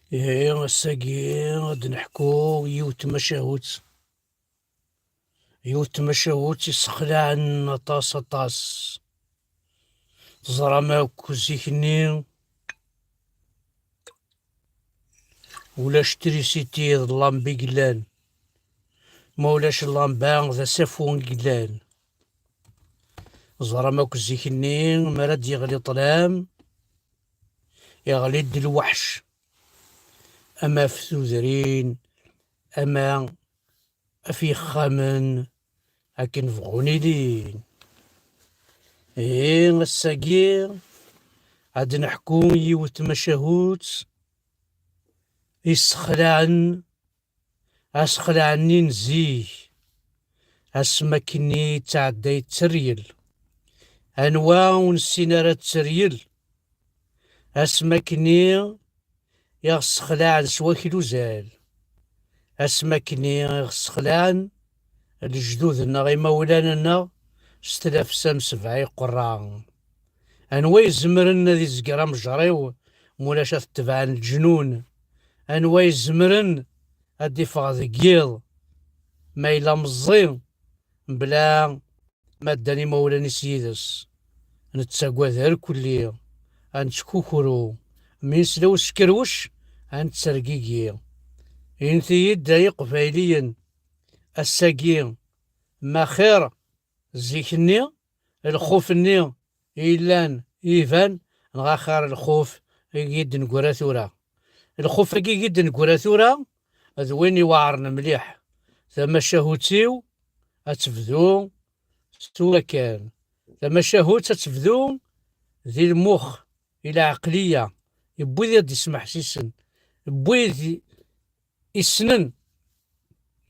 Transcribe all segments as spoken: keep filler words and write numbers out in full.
Ihi, ass-agi ad d-neḥku yiwet n tmacahut. Yiwet n tmacahut yessexlaɛen aṭas, aṭas. Teẓram akk zik-nni ulac trisiti d lambi i yellan. Ma ulac lambi d asafu i yellan. Teẓram akk zik-nni mi ara d-yeɣli ṭṭlam, yeɣli-d lweḥc. Ama ɣef tudrin, ama ɣef yexxamen, akken bɣun ilin. Ihi, ass-agi, ad d-neḥku yiwet n tmacahut yessexlaɛen, asexlaɛ-nni n zik, asmi akkenni yettɛedday tteryel. Anwa ur nessin ara tteryel? Asmi akkenni i ɣ-ssexlaɛen s wakal uzal. Asmi akkenni i ɣ-ssexlaɛen lejdud-nneɣ, imawlan-nneɣ, s tlafsa n sebɛa iqerra. Anwa izemren ad izger amejṛiw, mulac ad t-tebɛen leǧnun? Anwa izemren ad d-iffeɣ deg yiḍ, ma yella meẓẓi, mebla ma ddan imawlan-is yid-s? Nettagad irkelli, ad nettkukru, mi nesla uskerwec, ad nettergigi. Init-iyi-d ay Iqbayliyen, ass-agi, ma xir zik-nni, lxuf-nni i yellan iban, neɣ axir lxuf i d-neggra tura? Lxuf-agi i d-neggra tura d win iweɛren mliḥ. Tamacahut-iw ad tebdu tura kan. Tamacahut ad tebdu di lmux, i lɛeqliya, i wid i d-ismeḥsisen, i wid issnen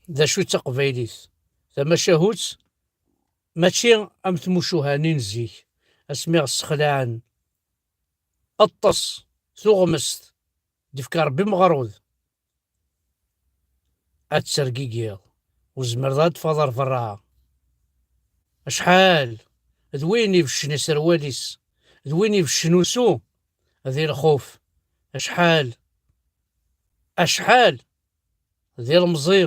d acu d taqbaylit. Tamacahut mačči am tmucuha-nni n zik, asmi ɣ-ssexlaɛen. Ṭṭes, tuɣmest, d-ifka Rebbi meɣrud. Ad tergigiḍ, ur tezmireḍ ad teffɣeḍ ar berra. Acḥal d win ibecen iserwal-is, d win ibecen usu, di lxuf. Acḥal, acḥal d ilemẓi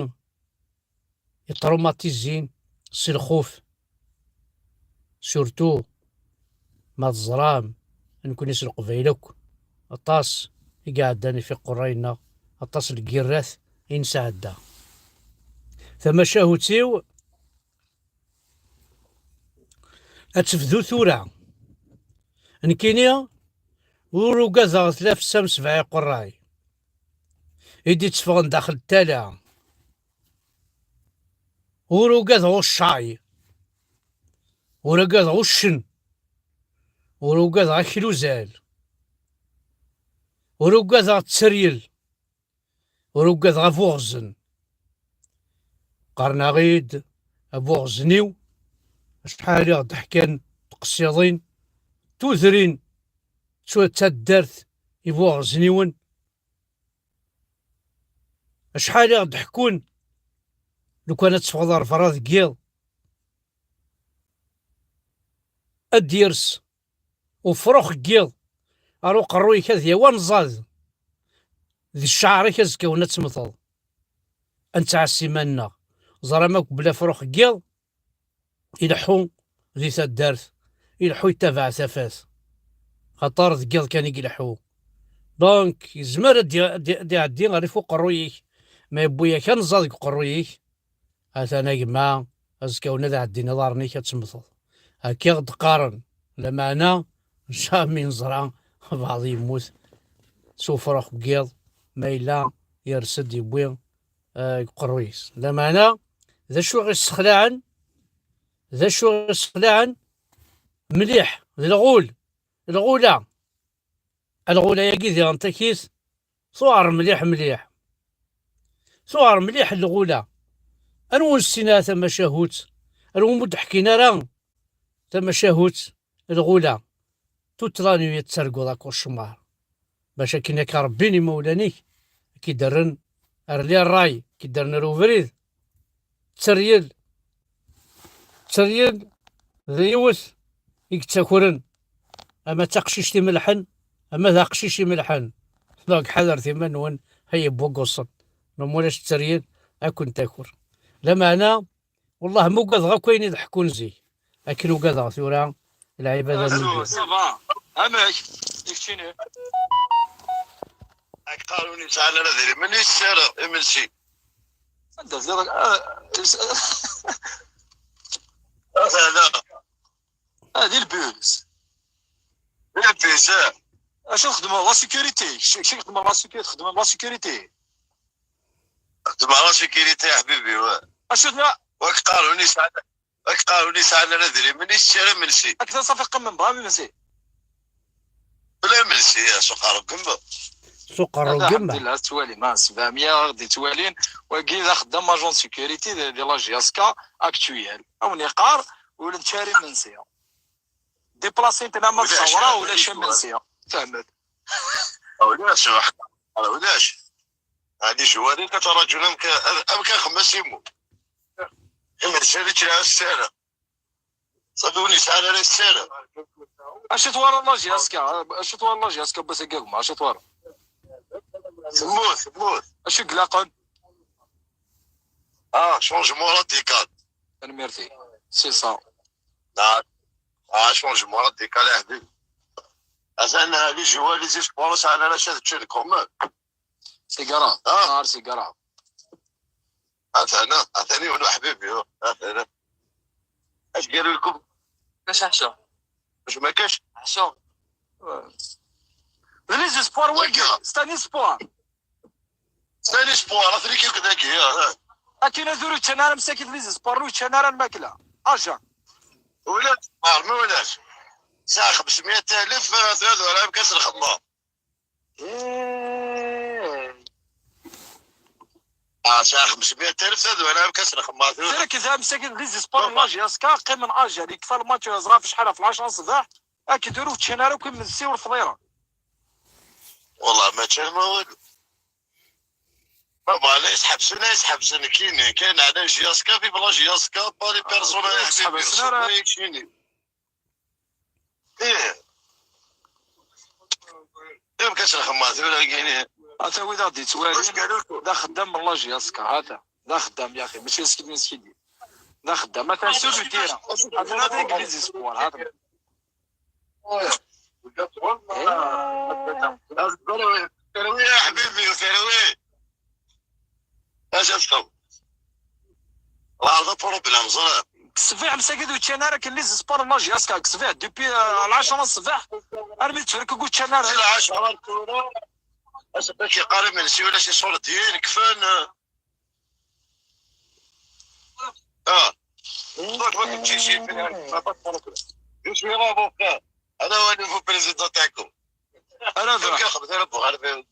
iṭrumatizin s lxuf, surtout ma teẓram, nekkni s Leqbayel akk, aṭas i iɛeddan ɣef iqerray-nneɣ, aṭas n lgirrat i nesɛedda. Tamacahut-iw ad tebdu tura. Nekkini ur ugadeɣ tlafsa n sebɛa iqerray i d-itteffɣen daxel n tala. Ur ugadeɣ uccay, ur ugadeɣ uccen, ur ugadeɣ akluzal, ur ugadeɣ tteryel, ur ugadeɣ abuɣzen. Qqaren-aɣ-id abuɣzen-iw, acḥal i ɣ-d-ḥkan tqesiḍin, tudrin, d taddart ibuɣezniwen. Acḥal i ɣ-d-ḥekkun, lukan ad teffɣeḍ ar berra deg yiḍ, ad d-yers ufrux n yiḍ ar uqerruy-ik, ad yawi anẓad d cceɛr-ik, azekka-wen ad temmteḍ. Ad nettɛassa iman-nneɣ. Ẓram akk belli afrux n yiḍ ileḥḥu di taddart, ileḥḥu yettabaɛ tafat, axaṭer deg yiḍ kan i ileḥḥu. Donc, yezmer ad d-, ad d-, ad d-iɛeddi ɣer yif uqerruy-ik, ma yewwi-yak anẓad deg uqerruy-ik, atan a gma, azekka-wen ad ɛeddin iḍarren-ik, ad temmteḍ. Akka i ɣ-d-qqaren, lameɛna, nca mi neẓra, baɛḍ yemmut s ufrux n yiḍ, ma yella yers-d, yewwi, eh, deg uqerruy-is. Lameɛna, d acu i ɣ-issexlaɛen? D acu i ɣ-issexlaɛen? Mliḥ, d lɣul, lɣula. Lɣula-agi diɣen takit, tuɛer mliḥ, mliḥ. Tuɛer mliḥ lɣula. Anwa ur nessin ara tamacahut? Anwa ur d-ḥkin ara tamacahut, lɣula? Toute la nuit ad targuḍ acucmar. Bac akken akka Rebbi n imawlan-ik, ad k-id-rren ar les rails, ad k-id-rren ar ubrid. Tteryel, tteryel d yiwet i yettakren, ama d taqcict imelḥen, ama d aqcic imelḥen. Donc, ḥadret iman-nwen, ay ibugusen. Ma ulac tteryel, ad ken-taker. Lameɛna, wellah, ma ugadeɣ akk ayen i d-ḥekkun zik. Akken ugadeɣ tura, lɛibad am ça va. Amek? Keččini? Ak qqaren ur nesɛan ara idrimen, yessara imensi. Anda telliḍ? Ah, is-, ah, da. Ah, di lbus. Di lbus, ah. Acu txedmeḍ? La sécurité. Kečč, kečč txedmeḍ la sécurité, txedmeḍ la sécurité. Xedmeɣ la sécurité, a ḥbibi, wa. Acu tma? Wa k-qqaren ur nesɛan, wa k-qqaren ur nesɛan ara idrimen, yessara imensi. Akka d ṣafi, qqimen bɣa imensi. Bla imensi, a suq rregem. Suq rregem. Alhamdulillah, tettwalim, ha, sebɛemya ɣ-d-yettwalin. Wagi d axeddam agent de sécurité di, di la J S K actuelle. A wen-iqqar, ur nečči ara imensi. Déplacé-ten ama d ṣṣawra, ulac imensi. Fehmet? Ulac, ulac. Ɛni jwari ka taraǧun amka, amka xemmas imu. Imensi ad ičča ara. Ṣafi ur nesɛan ara ssara. Acu twalaḍ la J S K? Acu twalaḍ la J S K, bass agi gma? Acu twalaḍ? Temmut, temmut. Acu i ilaqen? Ah, changement radical. Tanemmirt-ik. C'est ça. Ah, ah, changement radical, a ḥbibi. Atan, ah, les joueurs, les espoirs, ur sɛan ara acu ad ččen quand même. C'est grave. Ah. Ah, c'est grave. Atan, atan yiwen uḥbibi, atan. Acu qal lkum? Kac ḥaca. Acu ma kac? Ḥaca. D les espoirs wagi, c'est un espoir. C'est un espoir, atrik akk dagi, ah, ah. Akken ad ur ččan ara msakit les espoirs, ur ččan ara lmakla. Aja. Ulac, ma ulac. Sɛa xemsmya alef, ah, tura d wala amkas lxemma. Eh. Ah, sɛa xemsmya alef, tura d wala amkas lxemma, tura. Tura kda msakit les espoirs n la J S K, qqimen aja, yekfa lmatch, ẓra f acḥal, ɣef lɛecṛa ṣṣbeḥ, akken tura ur ččan ara akk imensi ur fḍiren. Wallah, ma ččan ma walu. Ma bɣan ad yesḥebsen, ad yesḥebsen, kini, kan ɛla J S K, vive la J S K, pas les personnes, ah, ur ḥbibi, ḥebsen ara. Kini. Ih. Ih, ma kac lxemma, tura, kini. Ata wid aɣ-d-yettwalin, d axeddam n la J S K, hata. D axeddam, ya axi, mačči d askidi, askidi. D axeddam, ata sur le terrain. Ata d les espoirs, hata. Terwi, terwi, ya ḥbibi, terwi. Acu txeddmeḍ? Ɣer d problème, ẓriɣ. Ṣṣbeḥ msakit ur ččan ara akken les espoirs n la J S K. Ṣṣbeḥ, depuis, euh, lɛecṛa ṣṣbeḥ, armi d tura ur ččan ara. Lɛecṛa n tura, acu akka yeqqar imensi, ulac iṣurdiyen, kfan, euh, Ah. Donc, moi, comme tu sais, pas de problème. Je suis là, mon frère. أنا هو le nouveau président تاعكم. أنا كم كنخدم أنا بوخالفة.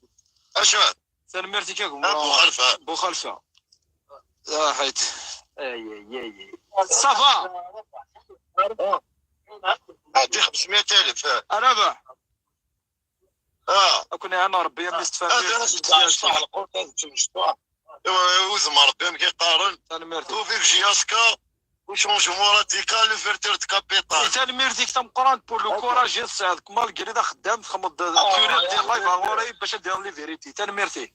أشا؟ Tanemmirt-ik a gma. أنا بوخالفة. Buxalfa. Ah, ḥit. Ay, ay, ay, ay. Ça va. Ah. عندي خمسمية ألف. Ah. Rabeḥ. Ah. Ad ken-iɛin Rebbi, a mmi-s n tfamilt. Ad as-d-ɛecreḥ lqut, ad ttemecṭuḥ. Iwa, iwzem Rebbi, amek i qqaren. Tanemmirt. Vive J S K, u changement radical, l'ouverture de capital. Tanemmirt-ik tameqqrant pour le courage i tesɛiḍ, malgré d axeddam, txedmeḍ-d, ah, turiḍ-d i live ɣur-i bac ad d-tiniḍ les vérités. Tanemmirt-ik.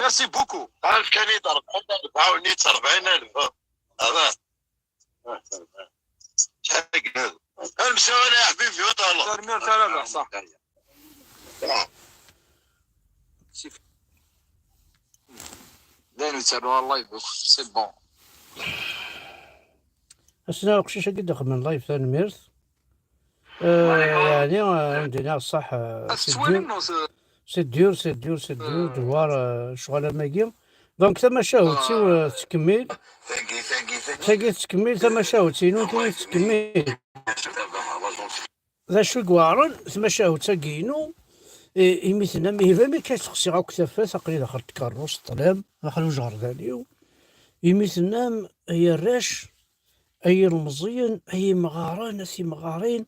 Merci beaucoup. Ɛaref kan i d rebɛin alef, ɛawen-itt rebɛin alef. Ah. Amsawal a ḥbibi, wa taɛlaḍ. Tanemmirt a Rabaḥ, ṣaḥ. D ayen ur ttaruɣ ara live akk, c'est bon. Ass-a uqcic-agi d-ixedmen live, tanemmirt. Euh, yeɛni, euh, ad wen-d-iniɣ ṣṣeḥ, euh, c'est dur. C'est dur, c'est dur, c'est dur de voir, euh, ccɣel am wagi. Donc, tamacahut-iw, euh, tettkemmil. Tagi, tagi, tagi. Tagi tettkemmil, tamacahut-inu, tini tettkemmil. D acu i iweɛren, tamacahut-agi-inu, i, imi tennam, ihi, imi akka ssexsiɣ akk tafat, aql-i daxel n tkeṛṛust, ṭṭlam, daxel ujerdan-iw. Imi tennam, ay arrac, ay ilmeẓyen, ay imɣaren, a timɣarin,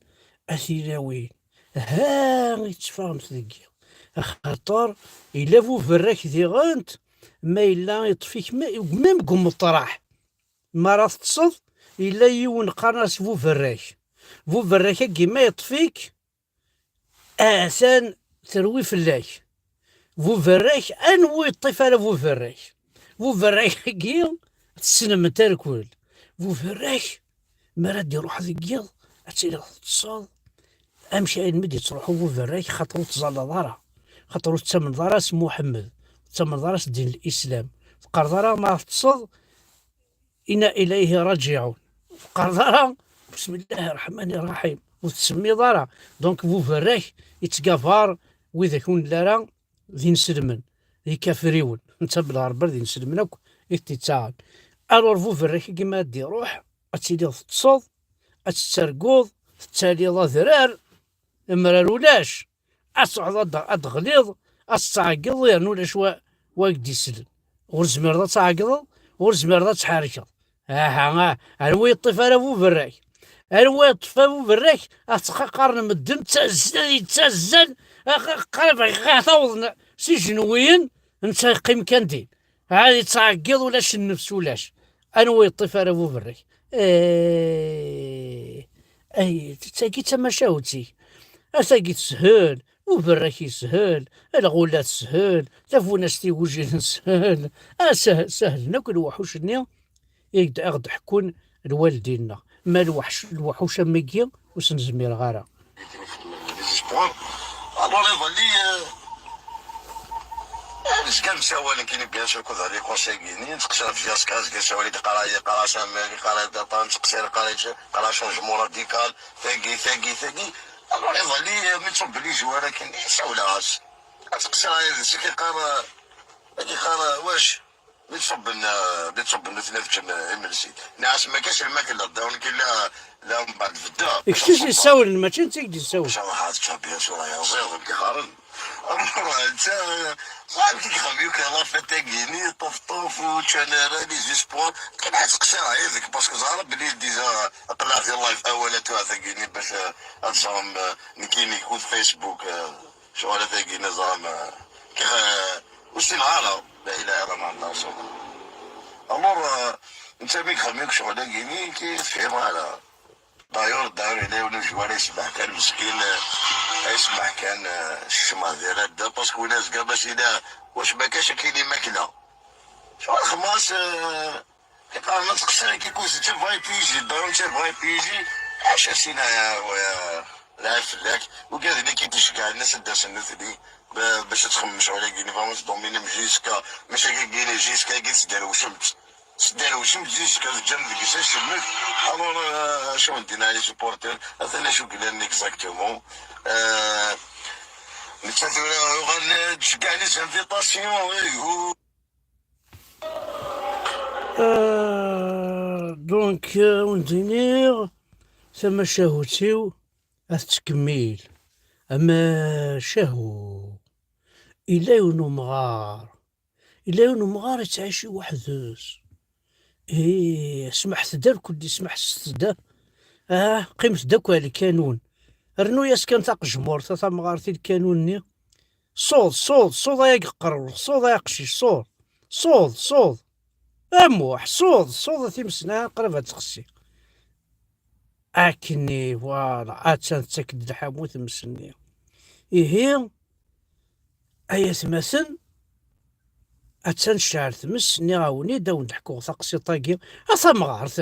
a tilawin. Ha i tetteffɣemt deg-i. Axaṭer yella buberrak diɣent, ma yella iṭṭef-ik ma, même deg umeṭraḥ. Mi ara teṭṭseḍ, yella yiwen qqaren-as buberrak. Buberrak-agi ma iṭṭef-ik, atan terwi fell-ak. Buberrak, anwa yeṭṭif ara Buberrak? Buberrak-agi tessnem-t irkel. Buberrak, mi ara d-iruḥ deg yiḍ, ad tiliḍ teṭṭseḍ. Amek almi d-yettruḥu Buberrak? Xaṭer ur tẓalleḍ ara, xaṭer ur tettamneḍ ara s Muḥemmed, ur tettamneḍ ara s ddin n Lislam. Teqqareḍ ara ma teṭṭseḍ, inna ilayhi raǧiɛun. Teqqareḍ ara bismillahi rreḥmani rraḥim, ur tettsemmiḍ ara. Donc Buberrak yettgabar widak ur nelli ara d inselmen, d ikafriwen, netta belɣerber d inselmen akk i t-ittaɣen. Alors Buberrak-agi ma ad d-iruḥ, ad tiliḍ teṭṭseḍ, ad tettarguḍ, tettaliḍ adrar, amrar ulac, ad truḥeḍ ad d-, ad d-teɣliḍ, ad tettɛeggeḍ, yerna ulac wa, wa k-d-isellen. Ur tezmireḍ ad tɛeggeḍeḍ, ur tezmireḍ ad tḥerkeḍ. Aha, ah, anwa yeṭṭif ara Buberrak? Anwa yeṭṭef Buberrak? Ad teqqaren medden ttazzal, yettazzal, ax-, qrib ad awḍen s ijenwiyen, netta yeqqim kan din. Ɛad yettɛeggiḍ, ulac nnefs, ulac. Anwa yeṭṭif ara Buberrak? Eh, ay, tagi d tamacahut-ik. A tagi teshel, Buberrak yeshel, lɣula teshel, tafunast igujilen teshel. Ah, seh-, sehlen akk lewḥuc-nni i d-, aɣ-d-ḥekkun lwaldin-nneɣ. Ma lweḥc, lewḥuc am wigi ur sen-zmireɣ ara. Désespoir. Alors, iḍelli, euh, nezga nessawal nekkini, bien sûr, akked les conseils-agi-nni, nettqeṣṣir ɣef Jaska, zga yessawal-d, yeqqar-, yeqqar-as aman, yeqqar-as aṭan, nettqeṣṣir, yeqqar-, yeqqar-as changement radical, tagi, tagi, tagi. Alors, iḍelli, euh, mi tṣubb les joueurs akken, ssawleɣ-as. Nettqeṣṣir yid-s, yeqqar, euh, yeqqar, euh, wac? Mi ttṣubben, eh, mi ttṣubben nutni ad ččen, eh, imensi. Nniɣ-as ma kac lmakla, ddaw nekk la, la mbeɛd bedda. Kečč i s-yessawlen, mačči netta i k-d-yessawlen. Cawaḥ ad teččeḍ, bien sûr, ay aẓiḍ, mkexxaren. Amur, netta, eh, ẓer kif yexdem, yuker la fête-agi-ni, ṭuf ṭuf, ur ččan ara, les espoirs. Kan ad tqeṣṣireɣ yid-k, parce que ẓer belli déjà aql-aɣ di live awal tura tagi-ni bac, eh, ad ẓrem, eh, nekkini kud Facebook, eh, Ccɣel-agi nniḍen, eh, kif, eh, ur ssineɣ ara. La ilaha illallah Muḥemmed Rasulullah. Alors, eh, netta mi yexdem akk ccɣel-agi-ni, ki tefhim ara. D'ailleurs, d'ailleurs, yella yiwen ujwar ay semmeḥ kan meskin, eh, ay semmeḥ kan, eh, kecmeɣ di radda, parce que win azga bac yella, wac ma kac akken i makla. Ccɣel xmas, eh, Iqarn ad tqeṣṣer kikuz d V I P J, ddarum d V I P J, acu as-ina ya, wa, lɛib fell-ak, ugaden i k-id-iceggɛen ass ad d-asen nutni, ba-, bac ad txemmem ccɣel-agi-ni, vraiment tdominum jusqu'à, maca agi-ni jusqu'à-gi tesderwcemt, tesderwcemt jusqu'à teǧǧam deg-s acemmek, alors, euh, acu n-ddin les supporters, atan acu yellan exactement, euh, netta tura yuɣal, euh, tceggɛen les invitations, ihu. Euh, donc, euh, ur d-iniɣ tamacahut-iw ad tettkemmil. Amacahu, illa yiwen umɣar, illa yiwen umɣar yettɛici weḥd-s. Ih, smeḥt-d irkelli, smeḥset-d. Ah, qqimet-d akk ar lkanun. Rnu-yas kan taqejmurt, a tamɣart, i lkanun-nni. Ṣuḍ, ṣuḍ, ṣuḍ ay ageqrur, ṣuḍ ay aqcic, ṣuḍ, ṣuḍ, ṣuḍ. A Muḥ, ṣuḍ, ṣuḍ a times-nni, qrib ad txessi. Akkenni, voilà, attan tettak-d lḥamu tmes-nni. Ihi, ay atmaten, attan tecɛel tmes, nniɣ-awen-id, ad wen-d-ḥkuɣ taqsiṭ-agi. A tamɣart,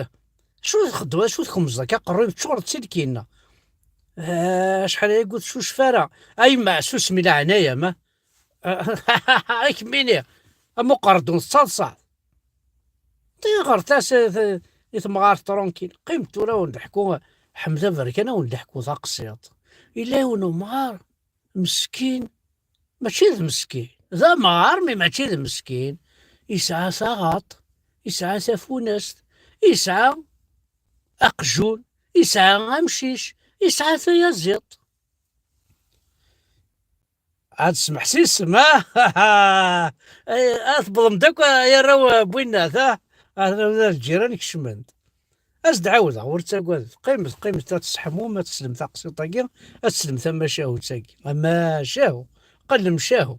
acu txeddmeḍ, acu tkemzeḍ akka aqerruy-m teččureḍ d tilkinna? Ah, acḥal aya ur teccucef ara. A yemma, susem i leɛnaya-m, a. Ad kem-iniɣ, am uqerdun tettaḍsaḍ. Ṭiɣret-as i t-, i temɣart tranquille. Qqim tura ad wen-d-ḥku, Ḥmed Aberkan ad wen-d-ḥku taqsiṭ. Yella yiwen umɣar meskin, mačči d meskin, d amɣar, mi mačči d meskin, yesɛa taɣaṭ, yesɛa tafunast, yesɛa aqjun, yesɛa amcic, yesɛa tayaziḍt. Ad smeḥsisem, ah? Ay, ad tewwḍem-d akk, ay arraw n Winnat, ah? Arraw n lǧiran kecmen-d. Ad s-d-ɛawdeɣ, ur ttagadet. Qqimet, qqimet, ad tesseḥmum, ad teslem taqsiṭ-agi, ad teslem tamacahut-agi. Amacahu, qellem cahu.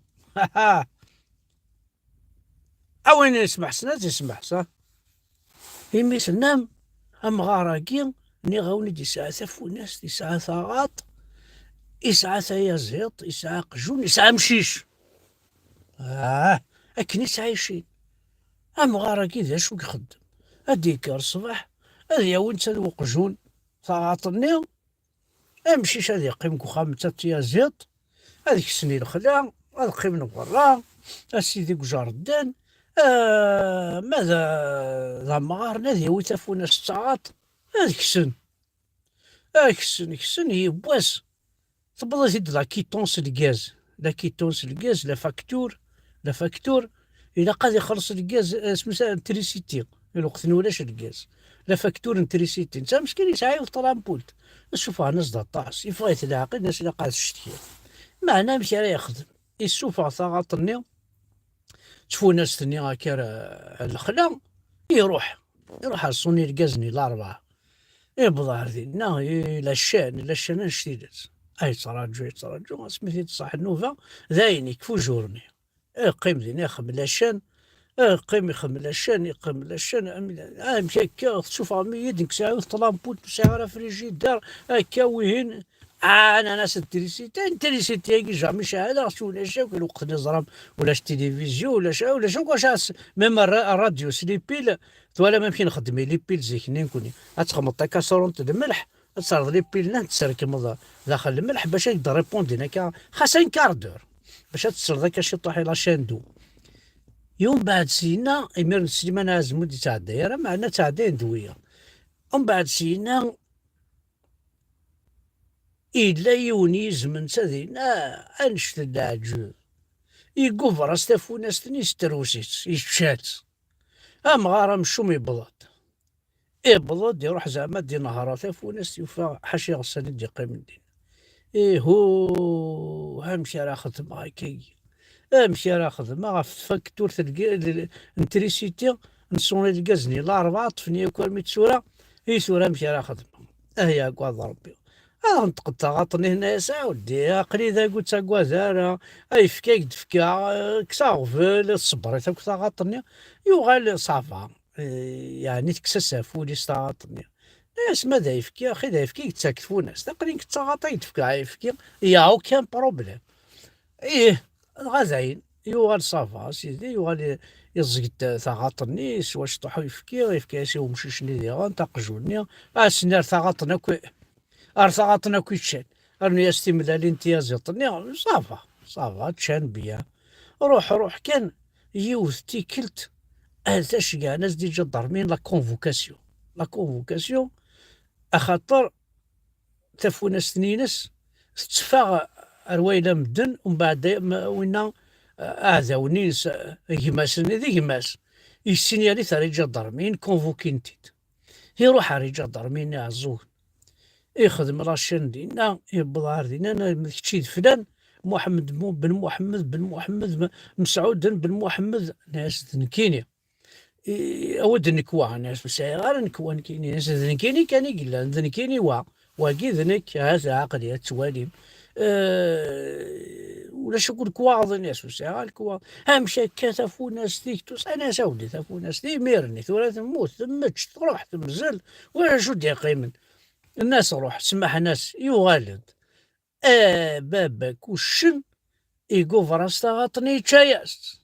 A win yesmeḥsen, ad yesmeḥs, ah? Imi tennam, amɣar-agi, nniɣ-awen-id, yesɛa tafunast, yesɛa taɣaṭ, yesɛa tayaziḍt, yesɛa aqjun, yesɛa amcic. Ah, akken i ttɛicin. Amɣar-agi d acu i ixeddem? Ad d-yekker ṣṣbeḥ, ad yawi netta d uqjun taɣaṭ-nni, amcic ad yeqqim deg uxxam netta d tyaziḍt, ad kksen i lexla, ad qqimen berra, a sidi deg ujerden, ah, ma d, d amɣar-nni ad yawi tafunast d taɣaṭ, ad kksen. Ah, kksen, kksen, yiwwas. Tewweḍ-it-id la quittance n lgaz. La quittance n lgaz, la facture, la facture. Ilaq ad ixelleṣ lgaz, eh, smesla n trisiti. Lweqt-nni ulac lgaz. La facture n trisiti. Netta meskin yesɛa yiwet tlampult. Ssufɣen-as-d aṭas. Yeffeɣ-it leɛqel, nnas ilaq ad ccetkiɣ. Meɛna amek ara yexdem? Issufeɣ taɣaṭ-nni, tfunast-nni akka ar, ar lexla, iruḥ. Iruḥ ar ṣuni lgaz-nni larebɛa. Iwweḍ ar dinna, i la chaîne, la chaîne annect-ilat. Ay yettraǧu, yettraǧu, asmi t-id-ṣaḥ nnuba, d ayen ikfa ujur-nni. Iqqim dinna ixemmel la chaîne, iqqim ixemmel la chaîne, iqqim la chaîne, am-, amek akka, tessufɣem-iyi-d, nekk sɛiɣ tlampult, ur sɛiɣ ara frigidaire, akka wihin. Ah, nnan-as trisiti, trisiti-agi jamais ceɛleɣ, s ulac akk, lweqt-nni ẓram ulac tilivizyu, ulac, ulac akk wacu as-, même ra-, radio s les piles, twalam amek i nxeddem i les piles zik-nni nekkni. Ad txedmeḍ takasront d lmelḥ, ad terreḍ les piles-nni, ad tesserkmeḍ daxel lmelḥ bac ad k-d-répondin akka, xas un quart d'heure, bac ad tesleḍ akka ciṭuḥ i la chaîne d'eau. Umbeɛd syenna, imiren Sliman Ɛazem ur d-yettɛedday ara, meɛna ttɛeddayen-d wiyaḍ. Umbeɛd syenna, yella yiwen yizem netta dinna, annect n leɛǧeb. Yegguber-as tafunast-nni, yestrus-itt, yečča-tt. Amɣar amcum yewweḍ-d. Yewweḍ-d, iruḥ zeɛma ad d-inehṛ tafunast, yufa ḥaca iɣessan i d-yeqqimen din. Ihu, amek ara xedmeɣ akkagi? Amek ara xedmeɣ ɣef tfakturt n lg-, n trisiti, n ṣuni lgaz-nni, larebɛa ṭṭfen yakk armi d tura, i tura amek ara xedmeɣ? Ah, yeɛgad Rebbi. Ad ɣ-neṭqent taɣaṭ-nni, tenna-yas: "A weddi, aql-i dagu ur ttagad ara, ayefki ay d-fkiɣ, eh, kkes aɣbel, tṣebber-it akk taɣaṭ-nni." Yuɣal ça va, eh, yeɛni tekkes-as ɣef wul-is taɣaṭ-nni. Tenna-yas: "Ma d ayefki, axi d ayefki i yettak tfunast. Aql-i nekk d taɣaṭ ay d-fkiɣ ayefki, il y a aucun problème." Ih, dɣa dayen, yuɣal ça va, sidi, yuɣal i-, iẓẓeg-d taɣaṭ-nni, yeswa ciṭuḥ uyefki, yefka-yas i umcic-nni diɣen, taqjun-nni, asen ar taɣaṭ-nni akk, ar taɣaṭ-nni akk i ččan. Rnu-yas timellalin n tyaziḍt-nni, ça va, ça va, ččan bien. Ruḥ, ruḥ kan, yiwet tikkelt, ah, tacegɛen-as-d iǧadarmiyen la convocation. La convocation, axaṭer tafunast-nni-ines tetteffeɣ ar wayla medden, umbeɛd ma-, winna, eh, aɛdawen-ines, eh, gma-s-nni d gma-s, yessinyal-it ar iǧadarmiyen, convoquin-t-id. Iruḥ ar iǧadarmiyen iɛeẓẓugen. Ixdem la chaîne dinna, yewweḍ ar dinna, nnan: "Ma d kečč i d flan, Muḥemmed mu-, ben Muḥemmed, ben Muḥemmed, m-, Mesɛuden ben Muḥemmed." Nnan-as: "D nekkini." I, awi-d nnekwa, nnan-as: "Ur sɛiɣ ara nnekwa nekkini." Nnan-as: "D nekkini kan i yellan, d nekkini wa. Wagi d nekk, ha-t-a aql-i, ad t-twalim. Eh, ulac akk lekwaɣeḍ." Nnan-as: "Ur sɛiɣ ara lekwaɣeḍ." "Amek akka tafunast-ik tusa?" Nnan-as: "A wlidi, tafunast imiren-nni, tura temmut, temmečč, truḥ, temzel, ulac acu d-yeqqimen." Nnan-as: "Ruḥ, smaḥen-as." Yuɣal-d. Ah, baba-k uccen, iguber-as taɣaṭ-nni, yečča-yas-tt.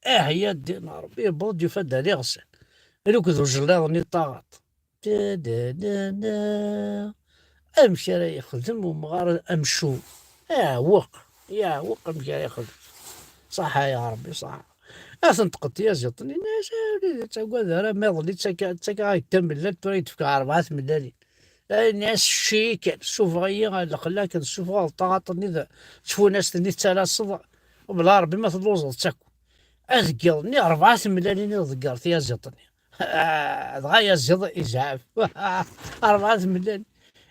Ah, ya ddin Ṛebbi, yewweḍ-d yufa-d ar iɣsan. Luked ujellaḍ-nni n taɣaṭ. Da, da, da, da. Amek ara yexdem umɣar amcum? Iɛweq, iɛweq amek ara yexdem. Ṣaḥa ya Ṛebbi, ṣaḥa. Ad tenṭeq-d tyaziḍt-nni, nnan-as: "A wlidi, ur ttagad ara, miḍelli ttakeɣ-ak tamellalt, tura i d-fkeɣ rebɛa tmellalin." Nnan-as: "Cci kan, ssufeɣ-iyi ɣer lexla kan, tessufɣeḍ taɣaṭ-nni d tfunast-nni tettalaseḍ, bla Ṛebbi ma telluẓeḍ-tt akk." Ad deg yiḍ-nni, rebɛa tmellalin i tḍegger tyaziḍt-nni. Dɣa ayaziḍ izɛef. Rebɛa tmellalin.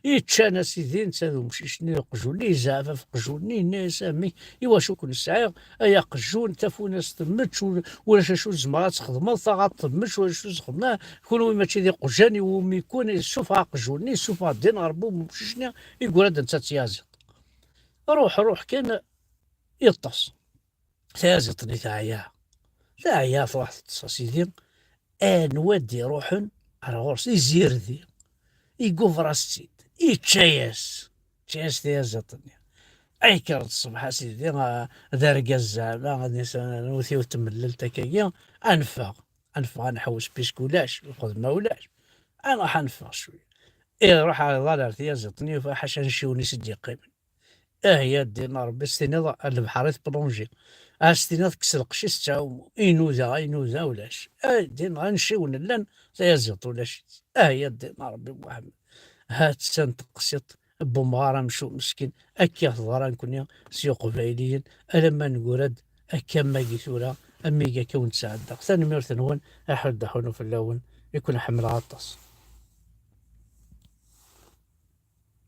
Yeččan a sidi, netta d umcic-nni d uqjun-nni, yezɛef ɣef uqjun-nni, yenna-yas: "A mmi, iwacu ken-sɛiɣ, ay aqjun, tafunast temmečč, ur, ulac acu tzemreḍ ad txedmeḍ, taɣaṭ temmečč, ulac acu txedmeḍ, kunwi mačči d iqjan iwumi-ken." Yessufeɣ aqjun-nni, yessufeɣ ddin ɣer bub umcic-nni, yeggra-d netta d tyaziḍt. Ruḥ, ruḥ kan, yeṭṭes. Tyaziḍt-nni teɛya. Teɛya, truḥ teṭṭes, a sidi. Anwa d-iruḥen ar ɣur-s? Izirdi. Iguber-as-tt-id. Yečča-yas. Yečča-yas tyaziḍt-nni. Ay kkreḍ ṣṣbeḥ a sidi, ah, d argaz zeɛma, ad nis-, newwet yiwet tmellelt akkagi, ad neffeɣ, ad neffeɣ ad nḥewwes puisque ulac, lxedma ulac, ad nruḥ ad neffeɣ cwiya. Iruḥ iḍal ar tyaziḍt-nni, yufa ḥaca anciwen i s-d-yeqqimen. Ah ya ddin n Ṛebbi, s tiniḍ ar lebḥer i tplonji, ar s tiniḍ kkes lqecc-is tettɛumu, inuda, inuda ulac. Ah ddin, anciwen llan, tayaziḍt ulac-itt. Ah ya ddin n Ṛebbi Muḥemmed. Ha-tt-an teqsiṭ n umɣar amcum meskin, akka teḍra nekkni s Iqbayliyen, alamma neggra-d akka am wagi tura, am wigi akka wen-d-sɛeddaɣ. Tanemmirt-nwen, aḥuddu aḥunu fell-awen, i ken-ḥemmleɣ aṭas.